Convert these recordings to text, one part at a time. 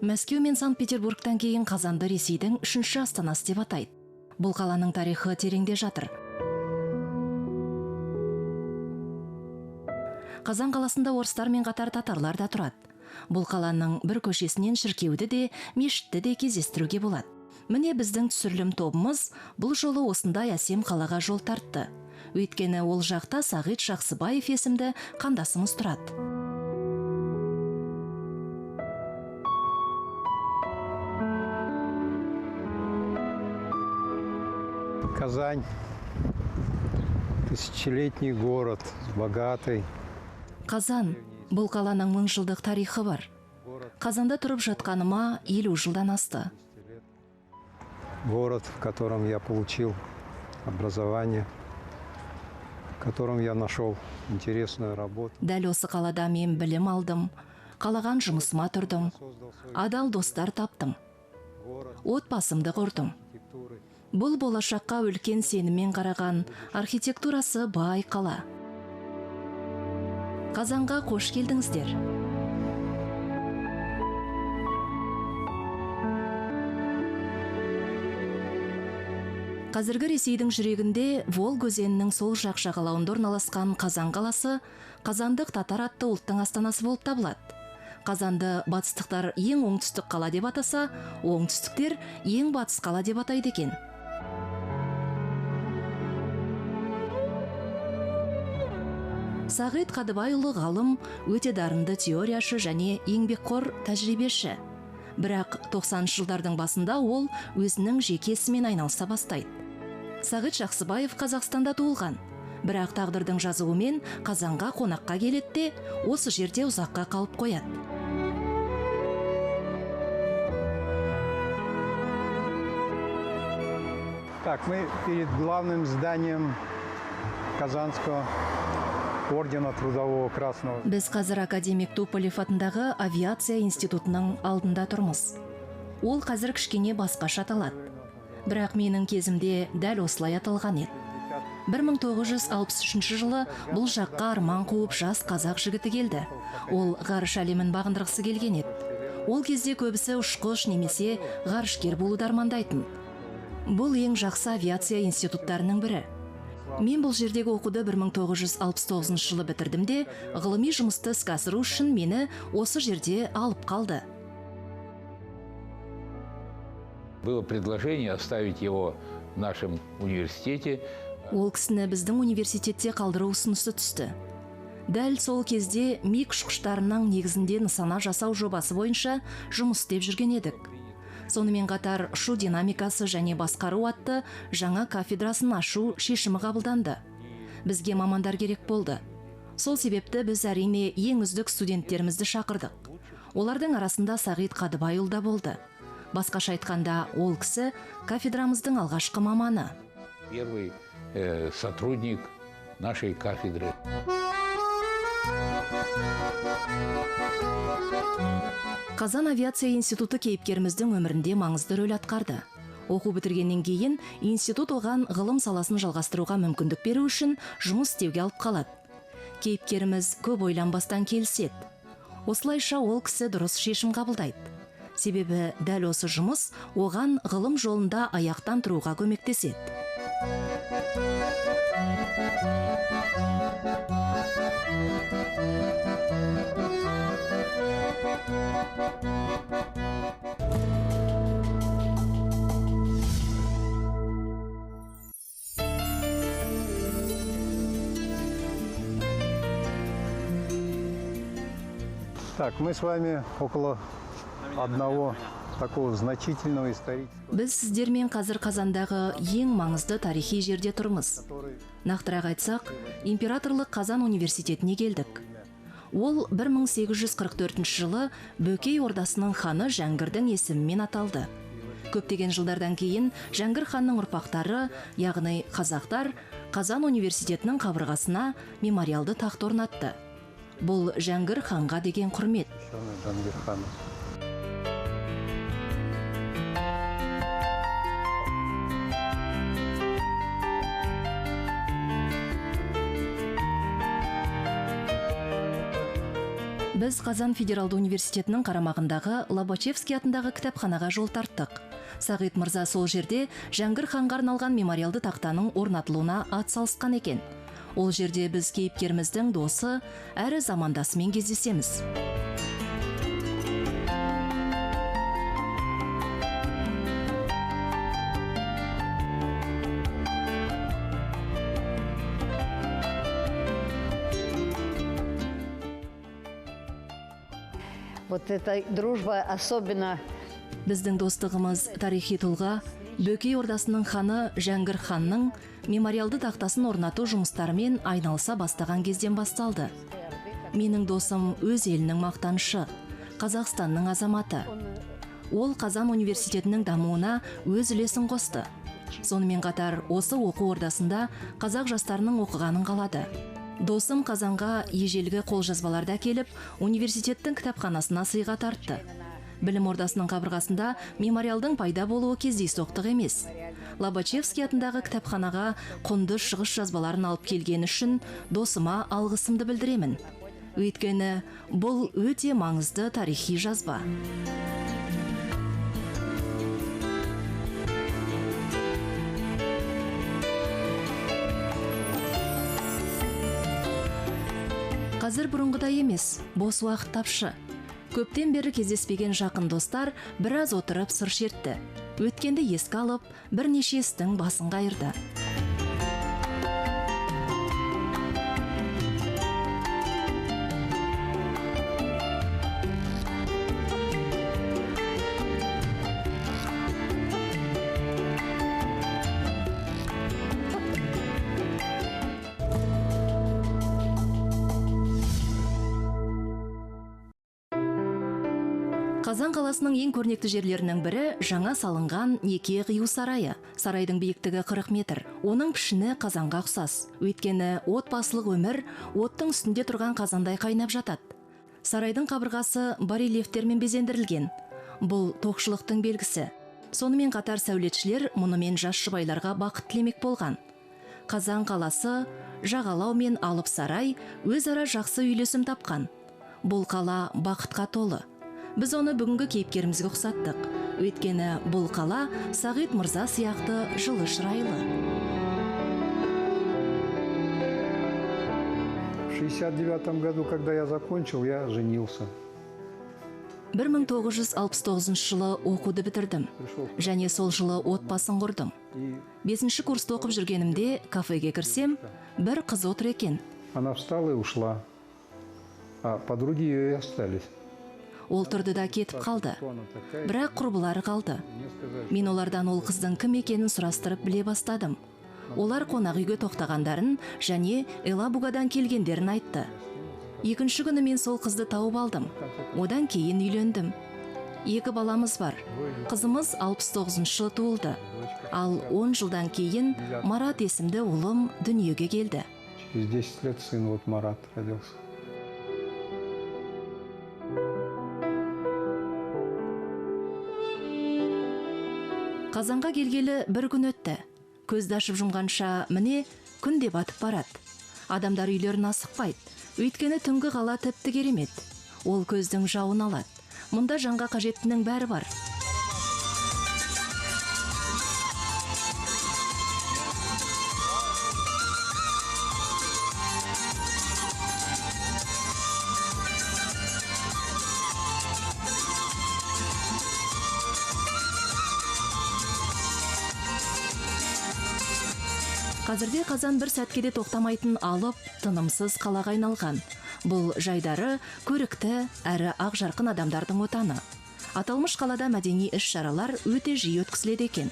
Мәскеу мен Санкт-Петербургтан кейін Қазанды Ресейдің үшінші астанасы деп атайды. Бұл қаланың тарихы тереңде жатыр. Қазан қаласында орыстармен қатар татарлар да тұрады. Бұл қаланың бір көшесінен шіркеуді де, мешітті де кездестіруге болады. Міне, біздің түсірілім тобымыз бұл жолы осындай әсем қалаға жол тартты. Өйткені ол жақта Сағит Жақсыбаев есімді қандасымыз тұрады. Казань – тысячелетний город с богатой. Қазан – бұл қаланың мыңжылдық тарихы бар. Қазанда тұрып жатқаныма 50 жылдан асты. Город, в котором я получил образование, в котором я нашел интересную работу. Дәл осы қалада мен білім алдым, қалаған жұмысыма тұрдым, Создал свой адал достар таптым, город отбасымды құрдым. Архитектуры. Бұл болашаққа үлкен сеніммен қараған, архитектурасы бай қала. Қазанға қош келдіңіздер! Қазіргі Ресейдің жүрегінде, Волга өзенінің сол жақ жағалауында орналасқан Қазан қаласы қазандық татар атты ұлттың астанасы болып табылады. Қазанды батыстықтар ең оңтүстік қала деп атаса, оңтүстіктер ең батыс қала деп атайды екен. Сағит Қадыбайұлы ғалым, өте дарынды теорияшы және еңбекқор тәжірибеші. Бірақ 90 жылдардың басында ол өзінің жеке ісімен айналыса бастайды. Сағит Жақсыбаев Қазақстанда туылған, бірақ тағдырдың жазуымен Қазанға қонаққа келеді де, осы жерде ұзаққа қалып қояды. Так, мы перед главным зданием Казанского ордена Трудового Красного. Біз қазір академик Туполев атындағы авиация институтының алдында тұрмыз. Ол қазір кішкене басқаша аталады, бірақ менің кезімде дәл осылай аталған еді. 1963 жылы бұл жаққа арман қуып жас қазақ жігіті келді. Ол ғарыш әлемін бағындырғысы келген еді. Ол кезде көбісі ұшқыш немесе ғарышкер болуды армандайтын. Бұл ең жақсы авиация институттарының бірі. Мен бұл жердегі оқуды 1969 жылы бітірдім де, ғылыми жұмысты іске асыру үшін мені осы жерде алып қалды. Было предложение оставить его в нашем университете. Ол кісіні біздің университетте қалдыру ұсынысы түсті. Дәл сол кезде МиГ ұшқыштарының негізінде нысана жасау жобасы бойынша жұмыс істеп жүрген едік. Сонымен қатар ұшу динамикасы және басқару атты жаңа кафедрасын ашу шешімі қабылданды. Бізге мамандар керек болды. Сол себепті біз, әрине, ең үздік студенттерімізді шақырдық. Олардың арасында Сағит Қадыбайұлы да болды. Басқаша айтқанда, ол кісі кафедрамыздың алғашқы маманы. Первый сотрудник нашей кафедры. Қазан авиация институты кейіпкеріміздің өмірінде маңызды рөл атқарды. Оқу бітіргеннен кейін институт оған ғылым саласын жалғастыруға мүмкіндік беру үшін жұмыс істеуге алып қалады. Кейіпкеріміз көп ойланбастан келіседі. Осылайша ол кісі дұрыс шешім қабылдайды, себебі дәл осы жұмыс оған ғылым жолында аяқтан тұруға көмектеседі. Так, мы с вами около одного такого значительного исторического, Біз сіздермен қазір Қазандағы ең маңызды тарихи жерде тұрмыз. Который Нақтырақ айтсақ, Императорлық Қазан университетіне келдік. Ол 1844 жылы Бөкей ордасының ханы Жәңгірдің есімімен аталды. Көптеген жылдардан кейін Жәңгір ханның ұрпақтары, яғни қазақтар, Қазан университетінің қабырғасына мемориалды тақта орнатты. Бұл Жәңгір ханға деген құрмет. Посвященный Джангир-хану. Біз Қазан федералды университетінің қарамағындағы Лобачевский атындағы кітапханаға жол тарттық. Сағит мырза сол жерде Жәңгір ханға арналған мемориалды тақтаның орнатылуына ат салысқан екен. Ол жерде біз кейіпкеріміздің досы әрі замандасымен кездесеміз. Вот эта дружба особенно. Біздің достығымыз тарихи тұлға Бөкей ордасының ханы Жәңгір ханның мемориалды тақтасын орнату жұмыстарымен айналыса бастаған кезден басталды. Менің досым өз елінің мақтанышы, Қазақстанның азаматы. Ол Қазан университетінің дамуына өз үлесін қосты. Сонымен қатар осы оқу ордасында қазақ жастарының оқығанын қалады. Досым Қазанға ежелгі қолжазбаларды әкеліп, университеттің кітапханасына сыйға тартты. Білім ордасының қабырғасында мемориалдың пайда болуы кездейсоқтық емес. Лобачевский атындағы кітапханаға құнды шығыс жазбаларын алып келген үшін досыма алғысымды білдіремін. Өйткені бұл өте маңызды тарихи жазба. Қазір бұрынғыдай емес, бос уақыт тапшы. Көптен бері кездеспеген жақын достар біраз отырып сыр шертті. Өткенді еске алып, бірнеше істің басын қайырды. Қазан қаласының ең көрнекті жерлерінің бірі жаңа салынған неке қию сарайы. Сарайдың биіктігі 40 метр. Оның пішіні қазанға ұқсас. Өйткені отбасылық өмір оттың үстінде тұрған қазандай қайнап жатады. Сарайдың қабырғасы барельефтермен безендірілген. Бұл тоқшылықтың белгісі. Сонымен қатар сәулетшілер мұнымен жас жұбайларға бақыт тілемек болған. Қазан қаласы, жағалау мен алып сарай өзара жақсы үйлесім тапқан. Бұл қала бақытқа толы. Біз оны бүгінгі кейіпкерімізге ұқсаттық. Өйткені бұл қала Сағит мырза сияқты жылы шырайлы. В 69 году, когда я закончил, я женился. 1969 жылы оқуды бітірдім. Және сол жылы отбасын құрдым. 5-ші курста оқып жүргенімде кафеге кірсем, бір қыз отыр екен. Она встала и ушла, а подруги ее и остались. Ол тұрды да кетіп қалды. Бірақ құрбылары қалды. Мен олардан ол қыздың кім екенін сұрастырып біле бастадым. Олар қонақ үйге тоқтағандарын және Елабугадан келгендерін айтты. Екінші күні мен сол қызды тауып алдым. Одан кейін үйлендім. 2 баламыз бар. Қызымыз 69 жылы туылды. Ал 10 жылдан кейін Марат есімді ұлым дүниеге келді. Через 10 лет сын вот Марат родился. Қазанға келгелі бір күн өтті. Көзді ашып жұмғанша міне күн де батып барады. Адамдар үйлерін асықпайды. Өйткені түнгі қала тіпті керемет. Ол көздің жауын алады. Мұнда жанға қажеттінің бәрі бар. Қазірде Қазан бір сәтке де тоқтамайтын алып, тынымсыз қалаға айналған. Бұл жайдары, көрікті, әрі ақжарқын адамдардың отаны. Аталмыш қалада мәдени іс-шаралар өте жиі өткізіледі екен.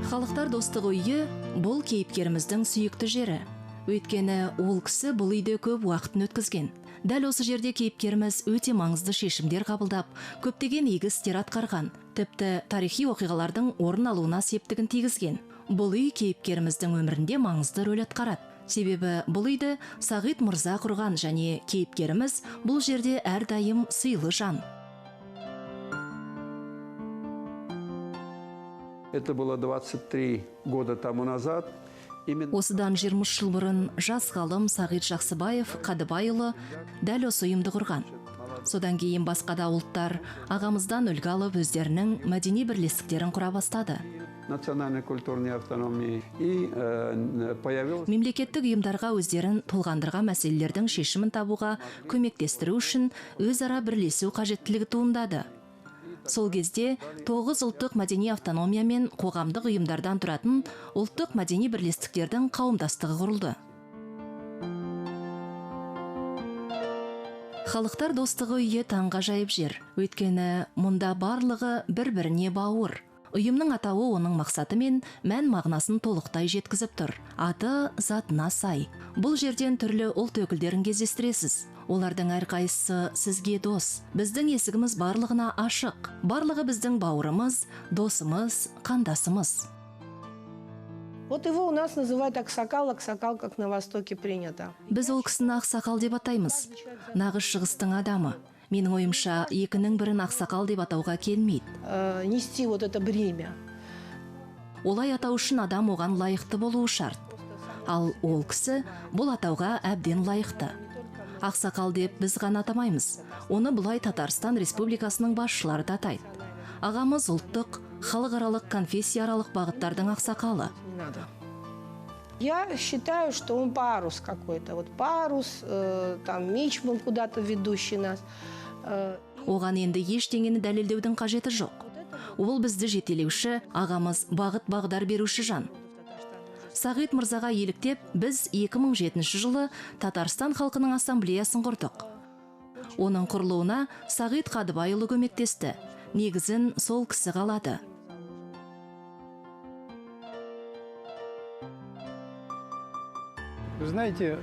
Халықтар достығы үйі бұл кейіпкеріміздің сүйікті жері. Өйткені ол кісі бұл үйде көп уақытын өткізген. Дәл осы жерде кейіпкеріміз өте маңызды шешімдер қабылдап, көптеген игі істер атқарған, тіпті тарихи оқиғалардың орын алуына септігін тигізген. Бұл үй кейіпкеріміздің өмірінде маңызды рөл атқарады. Себебі бұл үйді Сағит мырза құрған және кейіпкеріміз бұл жерде әрдайым сыйлы жан. Это было 23 года тому назад. Именно Осыдан 20 жыл бұрын жас ғалым Сағит Жақсыбаев Қадыбайұлы дәл осы ұйымды құрған. Содан кейін басқа да ұлттар ағамыздан үлгі алып өздерінің мәдени бірлестіктерін құра бастады. Национальной культурной автономии и появилась Мемлекеттік ұйымдарға өздерін толғандырған мәселелердің шешімін табуға көмектестіру үшін өзара бірлесу қажеттілігі туындады. Сол кезде 9 ұлттық мәдени автономия мен қоғамдық ұйымдардан тұратын ұлттық мәдени бірлестіктердің қауымдастығы құрылды. Халықтар достығы үйі таңғажайып жер. Өйткені мұнда барлығы бір-біріне бауыр. Ұйымның атауы оның мақсаты мен мән мағынасын толықтай жеткізіп тұр. Аты затына сай. Бұл жерден түрлі ұлт өкілдерін кездестіресіз. Олардың әрқайсысы сізге дос. Біздің есігіміз барлығына ашық. Барлығы біздің бауырымыз, досымыз, қандасымыз. Вот его у нас называют аксакал, аксакал, как на Востоке принято. Біз ол кісіні ақсақал деп атаймыз. Нағыз шығыстың адамы. Менің ойымша, екінің бірін ақсақал деп атауға келмейді. Нести вот это бремя. Олай атау үшін адам оған лайықты болуы шарт. Ал ол кісі бұл атауға әбден лайықты. Ақсақал деп біз ғана атамаймыз. Оны бұлай Татарстан Республикасының басшылары да атайды. Ағамыз ұлттық, халықаралық, конфессияаралық бағыттардың ақсақалы. Не надо. Я считаю, что он парус какой-то. Вот парус, там мичман куда-то ведущий нас. Оған енді ештеңені дәлелдеудің қажеті жоқ. Ол бізді жетелеуші, ағамыз бағыт бағдар беруші жан. Сағит мырзаға еліктеп, біз 2007 жылы Татарстан халқының ассамблеясын құрдық. Оның құрылуына Сағит Қадыбайұлы көмектесті. Негізін сол кісі қалады. Вы знаете,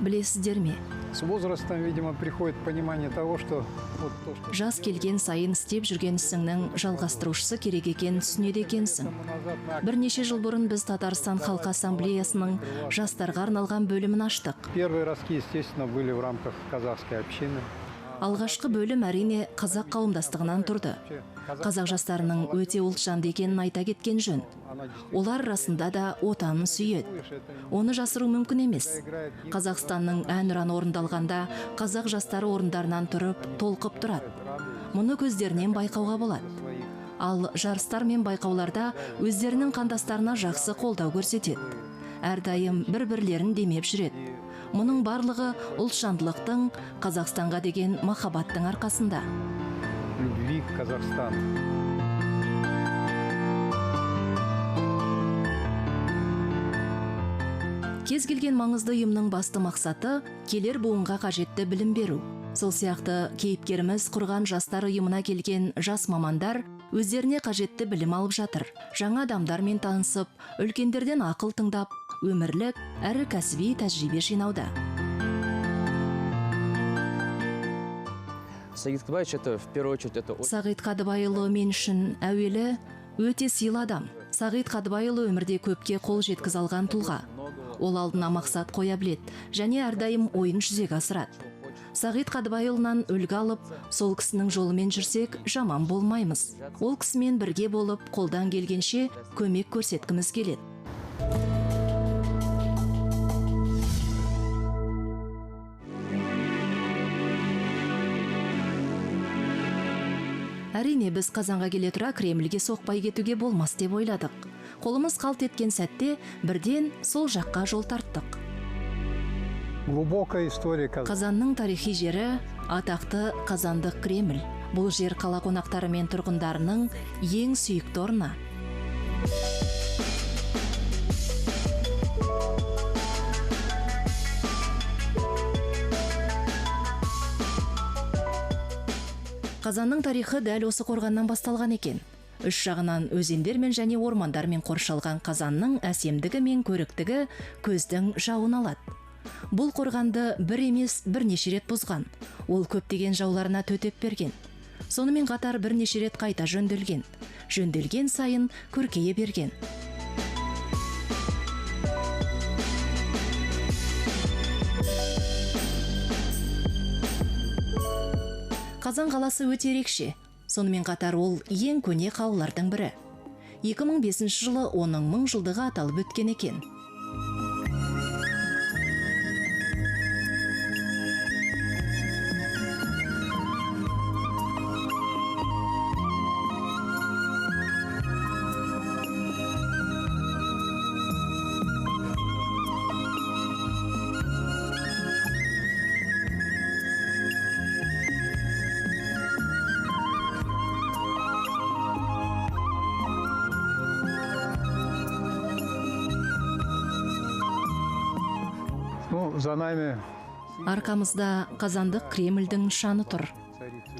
Білесіздер ме? с возрастом, видимо, приходит понимание того, что вот то, что Жас келген сайын істеп жүрген ісіңнің жалғастырушысы керек екенін түсінеді екенсің. тому назад мы Бірнеше жыл бұрын біз Татарстан халқы ассамблеясының жастарға арналған бөлімін аштық. Первые ростки, естественно, были в рамках казахской общины. Алғашқы бөлім әрине қазақ қауымдастығынан тұрды. Қазақ жастарының өте ұлтжанды екенін айта кеткен жөн. Олар расында да отанын сүйеді. Оны жасыру мүмкін емес. Қазақстанның әнұраны орындалғанда қазақ жастары орындарынан тұрып, толқып тұрады. Мұны көздерінен байқауға болады. Ал жарыстар мен байқауларда өздерінің қандастарына жақсы қолдау көрсетеді. Әрдайым бір-бірлерін демеп жүреді. Мұның барлығы ұлтжандылықтың, Қазақстанға деген махаббаттың арқасында. Любви к Казахстану. Кез келген маңызды ұйымның басты мақсаты келер буынға қажетті білім беру. Сол сияқты кейіпкеріміз құрған жастар ұйымына келген жас мамандар өздеріне қажетті білім алып жатыр. Жаңа адамдармен танысып, үлкендерден ақыл тыңдап, өмірлік әрі кәсіби тәжірибе жинауда. Сагит Кадыбаевич, это в первую очередь это очень Сағит Қадыбайұлы мен үшін әуелі өте сыйлы адам. Сағит Қадыбайұлы өмірде көпке қол жеткізе алған тұлға. Ол алдына мақсат қоя біледі және әрдайым ойын жүзеге асырады. Сағит Қадыбайұлынан үлгі алып, сол кісінің жолымен жүрсек, жаман болмаймыз. Ол кісімен бірге болып, қолдан келгенше көмек көрсеткіміз келеді. Әрине, біз Қазанға келе тұра Кремльге соқпай кетуге болмас деп ойладық. Қолымыз қалт еткен сәтте бірден сол жаққа жол тарттық. Глубокая история Казани. Қазанның тарихи жері атақты Қазандық Кремль. Бұл жер қала қонақтары мен тұрғындарының ең сүйікті орны. Қазанның тарихы дәл осы қорғаннан басталған екен. Үш жағынан өзендермен және ормандармен қоршалған Қазанның әсемдігі мен көріктігі көздің жауын алады. Бұл қорғанды бір емес бірнеше рет бұзған. Ол көптеген жауларына төтеп берген. Сонымен қатар бірнеше рет қайта жөнделген. Жөнделген сайын көркейе берген. Қазан қаласы өте ерекше. Сонымен қатар ол ең көне қалалардың бірі. 2005 жылы оның 1000 жылдығы аталып өткен екен. Ну, за нами Арқамызда Қазандық Кремльдің нышаны тұр.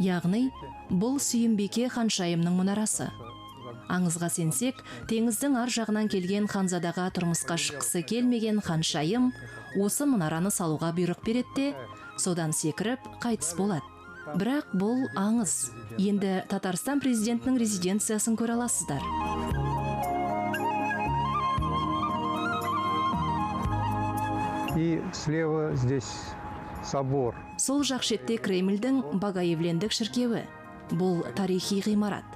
Яғни, бұл Сүйімбике ханшайымның мұнарасы. Аңызға сенсек, теңіздің ар жағынан келген ханзадаға тұрмысқа шыққысы келмеген ханшайым осы мұнараны салуға бұйрық береді де, содан секіріп қайтыс болады. Бірақ бұл аңыз. Енді Татарстан президентінің резиденциясын көре аласыздар. И слева здесь собор. Сол жақ шетте Кремльдің Богоявлендік шіркеуі. Бұл тарихи ғимарат.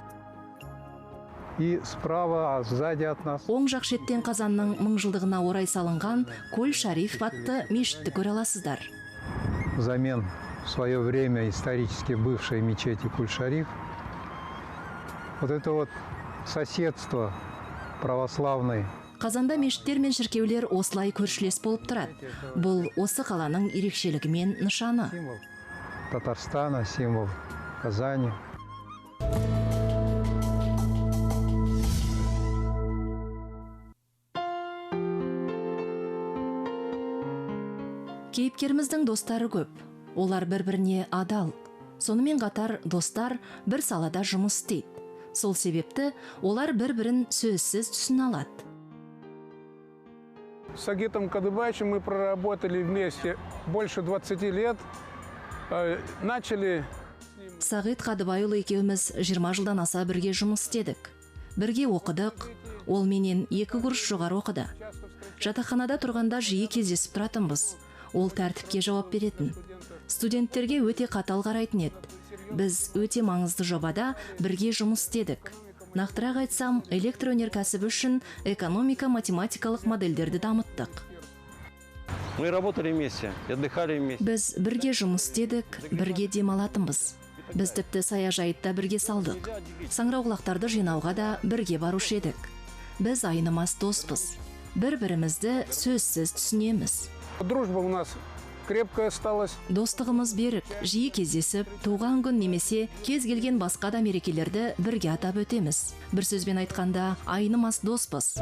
И справа, а сзади от нас Оң жақ шеттен Қазанның 1000 жылдығына орай салынған Көл Шариф атты мешітті көре аласыздар. Взамен в свое время исторически бывшей мечети Куль-Шариф. Вот это вот соседство православной. Қазанда мешіттер мен шіркеулер осылай көршілес болып тұрады. Бұл осы қаланың ерекшелігі мен нышаны. Символ Татарстана, символ Казани. Кейіпкеріміздің достары көп. Олар бір-біріне адал. Сонымен қатар достар бір салада жұмыс істейді. Сол себепті олар бір-бірін сөзсіз түсіне алады. С Сагитом Кадыбаевичем мы проработали вместе больше 20 лет. Начали Сағит Қадыбайұлы екеуміз 20 жылдан аса бірге жұмыс істедік. Бірге оқыдық. Ол менен 2 курс жоғары оқыды. Жатақханада тұрғанда жиі кездесіп тұратынбыз. Ол тәртіпке жауап беретін. Студенттерге өте қатал қарайтын еді. Біз өте маңызды жобада бірге жұмыс істедік. Нақтырақ айтсам, электроөнеркәсібі үшін экономика математикалық модельдерді дамыттық. Мы работали вместе, отдыхали вместе. Біз бірге жұмыс істедік, бірге демалатынбыз. Біз тіпті саяжайды да бірге салдық. Саңырауқұлақтарды жинауға да бірге барушы едік. Біз айнымас доспыз. Бір-бірімізді сөзсіз түсінеміз. Дружба у нас крепкая осталась. Достығымыз берік, жиі кездесіп, туған күн немесе кез келген басқа да мерекелерді бірге атап өтеміз. Бір сөзбен айтқанда, айнымас доспыз.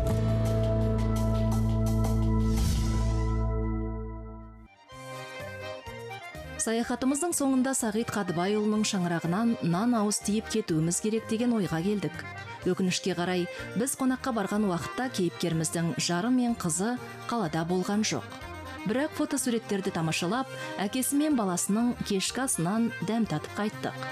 Саяхатымыздың соңында Сағит Қадыбайұлының шаңырағынан нан ауыз тиіп кетуіміз керек деген ойға келдік. Өкінішке қарай, біз қонаққа барған уақытта кейіпкеріміздің жары мен қызы қалада болған жоқ. Бірақ фотосуреттерді тамашалап, әкесі мен баласының кешкі асынан дәм татып қайттық.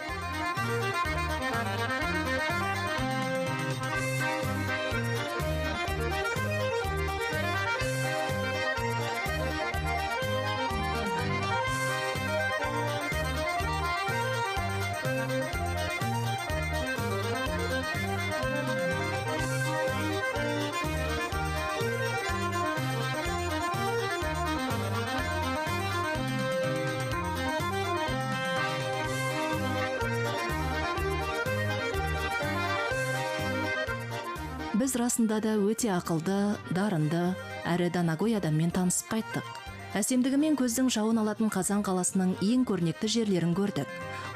Біз расында да өте ақылды, дарынды, әрі данагөй адаммен танысып қайттық. Әсемдігімен көздің жауын алатын Қазан қаласының ең көрнекті жерлерін көрдік.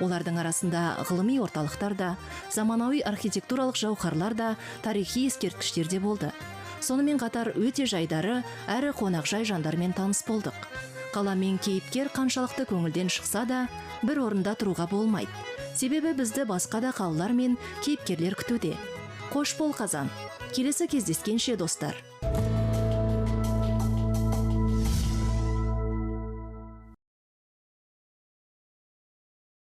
Олардың арасында ғылыми орталықтар да, заманауи архитектуралық жауһарлар да, тарихи ескерткіштер де болды. Сонымен қатар өте жайдары, әрі қонақжай жандармен таныс болдық. Қала мен кейіпкер қаншалықты көңілден шықса да, бір орында тұруға болмайды. Себебі бізді басқа да қалалар мен кейіпкерлер күтуде. Қош бол, Қазан. Келесі кездескенше, достар.